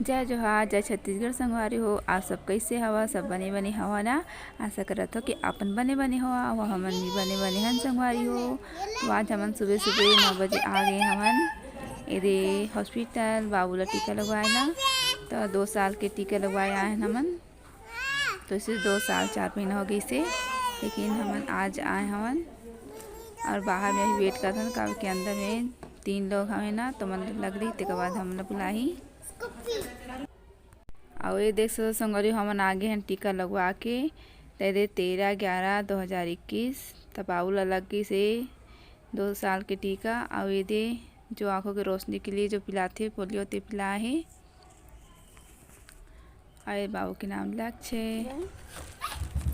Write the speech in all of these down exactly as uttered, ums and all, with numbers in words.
जय जोहार, जय छत्तीसगढ़ संगवारी हो। आप सब कैसे हवा? सब बने बने हवा ना? आशा करत हो कि अपन बने बने हवा, अउ हमन भी बने बने हन संगवारी हो। तो आज हमन सुबह सुबह नौ बजे आ गए हमन एदे हॉस्पिटल बाबू ला टीका लगवाए ला। तो दो साल के टीका लगवाए आए हन हमन। तो इसे दो साल चार महीना हो गइसे, लेकिन हमन आज आए हवन अउ बाहर में भी वेट करत हन, काबर के अंदर में तीन लोग हवे ना, तो मन लग रही, तेकर बाद हमन ला बुलाही। अउ ये देख सकत संगवारी, हमन आगे हन टीका लगवा के, तेरे तेरह ग्यारह दो हज़ार इक्कीस, त बाबू ला लग गइसे दो साल के टीका। अउ ये दे जो आँखों के रोशनी के लिए जो पिलाथे पोलियो, ते पिलाए हे। अउ ये बाबू के नाम लक्ष्य हे।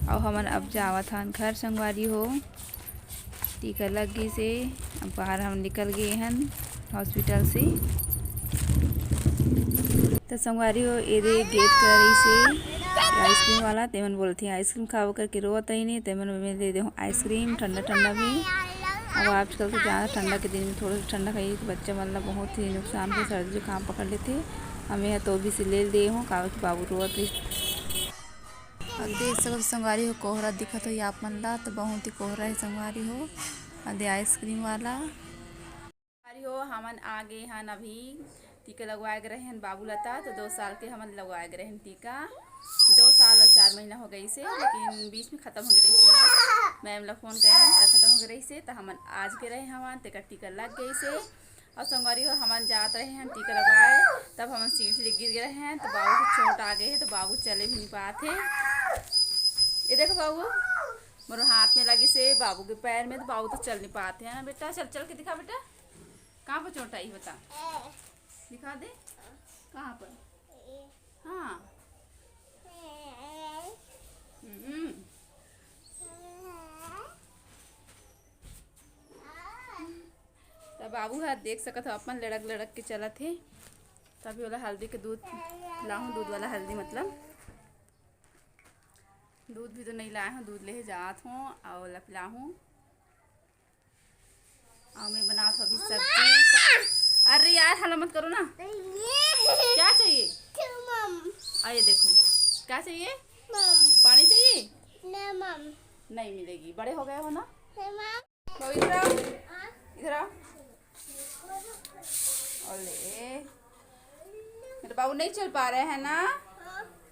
अउ हमन अब जावत हन घर संगवारी हो, टीका लग गइसे। अब बाहर हम निकल गए हन हॉस्पिटल से। तो संगवारी हो, ये दे गेट कर रही से आइसक्रीम वाला, तेमन बोलथे आइसक्रीम खाओ करके रोवत रही ने, तेमन में दे दे हूँ आइसक्रीम ठंडा ठंडा भी। अब आजकल तो ज़्यादा ठंडा के दिन में थोड़ा सा ठंडा खाइए तो बच्चा मन ला बहुत ही नुकसान हो, सर्दी जुकाम पकड़ लेथे। हमें तो भी से ले दे हूँ, काबर कि बाबू रोवत रही। अब देख सकत संगवारी हो, कोहरा दिखत हो आप मन ला, तो बहुत ही कोहरा है संगवारी हो। अदे आइसक्रीम वाला। संगवारी हो, हमन आ गे हन अभी टीका लगवाए गे रहे हन बाबू ला, तो दो साल के हमन लगवाए गे रहे हन टीका। दो साल अउ चार महीना हो गइसे, लेकिन बीच में खत्म हो गए रहिसे। मैम ला फोन करे त खत्म हो गए रहिसे, त हमन आज गे रहे हवन, तेकर टीका लग गइसे। अउ संगवारी हो, हमन जात रहे हन टीका लगवाए, तब हमन सीढ़ी ले गिर गए रहे हन, तो बाबू के चोट आ गए हे, तो बाबू चले भी नहीं पात हे। ये देखो बाबू, मोर हाथ में लगिसे, बाबू के पैर में, तो बाबू तो चल नहीं पात हे ना बेटा। चल, चल के दिखा बेटा, कहाँ पर चोट आई बता, दिखा दे, कहाँ पर? हाँ। हम्म। त बाबू ह देख सकत हो, अपन लड़क लड़क के चलत हे। तभी ओला हल्दी के दूध लाहूँ, दूध वाला हल्दी, मतलब दूध भी तो नहीं लाए हूँ, दूध लेहे जात हूँ अउ ओला पिलाहूँ। अउ मैं बनात हूँ अभी सब्जी। अरे यार, हल्ला मत करो ना। क्या चाहिए? आ, ये देखो, क्या चाहिए? पानी चाहिए? नहीं मिलेगी, बड़े हो गए हो ना। बाबू, इधर आओ, इधर आओ। अरे, मेरे बाबू नहीं चल पा रहे हैं ना?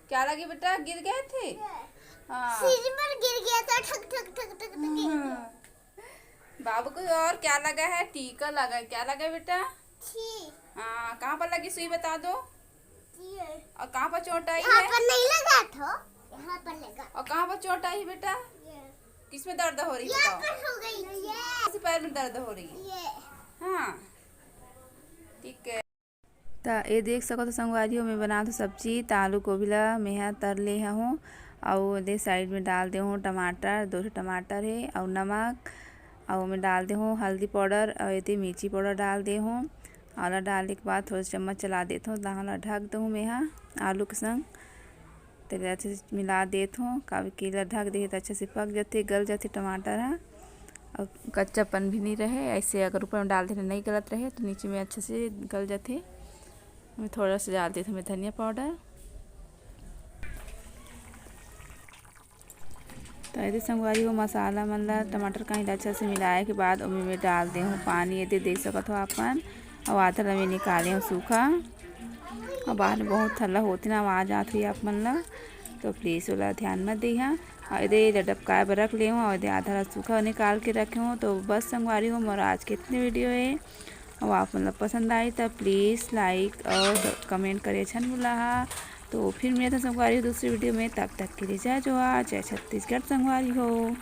क्या लगे बेटा, गिर गए थे? हाँ। सीढ़ी पर गिर गया था, ठक, ठक, ठक, ठक, ठक। हाँ। बाबू को और क्या लगा है? टीका लगा है। क्या लगा है बेटा? हाँ, कहाँ पर लगी सुई, बता दो। और कहाँ पर चोट आई है? पर नहीं लगा था, यहाँ पर लगा। और कहाँ पर चोट आई है बेटा? किस में दर्द हो रही है, बताओ? पर हो गई। इस पैर में दर्द हो रही है। हाँ, ठीक है। त ये देख सकत हो संगवारी हो, मैं बनात हूँ सब्जी। त आलू गोभी ला मेहा तर ले हूँ, अउ दे साइड में डाल दे हूँ टमाटर, दो ठो टमाटर हे अउ नमक, अउ मैं डाल दे हूँ हल्दी पाउडर अउ एती मिर्ची पाउडर डाल दे हूँ। आला डाले के बाद थोड़ा चम्मच चला देत हूँ, दाल ला ढक दे हूँ मेहा आलू के संग। तेला अच्छे से मिला देत हूँ, काबर कि एला ढक देहे त अच्छे से पक जाथे, गल जाथे टमाटर ह, अउ कच्चापन भी नहीं रहे। ऐसे अगर ऊपर में डाल देहे नहीं गलत रहे तो नीचे में अच्छे से गल जाथे। मैं थोड़ा सा डाल देत हूँ मैं धनिया पाउडर। तो एदे संगवारी हो, मसाला मन ला टमाटर कांदा ला अच्छा से मिलाए के बाद ओमे मैं डाल दे हूँ पानी। एदे देख सकत हो अपन, अउ आधा ला मैं निकाले हूँ सूखा। अउ बाहर में बहुत हल्ला होथे ना, आवाज आत होही आप मन ला, तो प्लीज ओला ध्यान मत देहा। अउ एदे एला डबकाए बर रख ले हूँ, अउ एदे आधा ला सूखा निकाल के रखे हूँ। तो बस संगवारी हो, मोर आज के इतने वीडियो हे। अउ आप मन ला पसंद आई त प्लीज लाइक अउ कमेंट करे झन भुलाहा। तो फिर मिलत हन संगवारी हो दूसरी वीडियो में, तब तक के लिए जय जोहार, जय छत्तीसगढ़ संगवारी हो।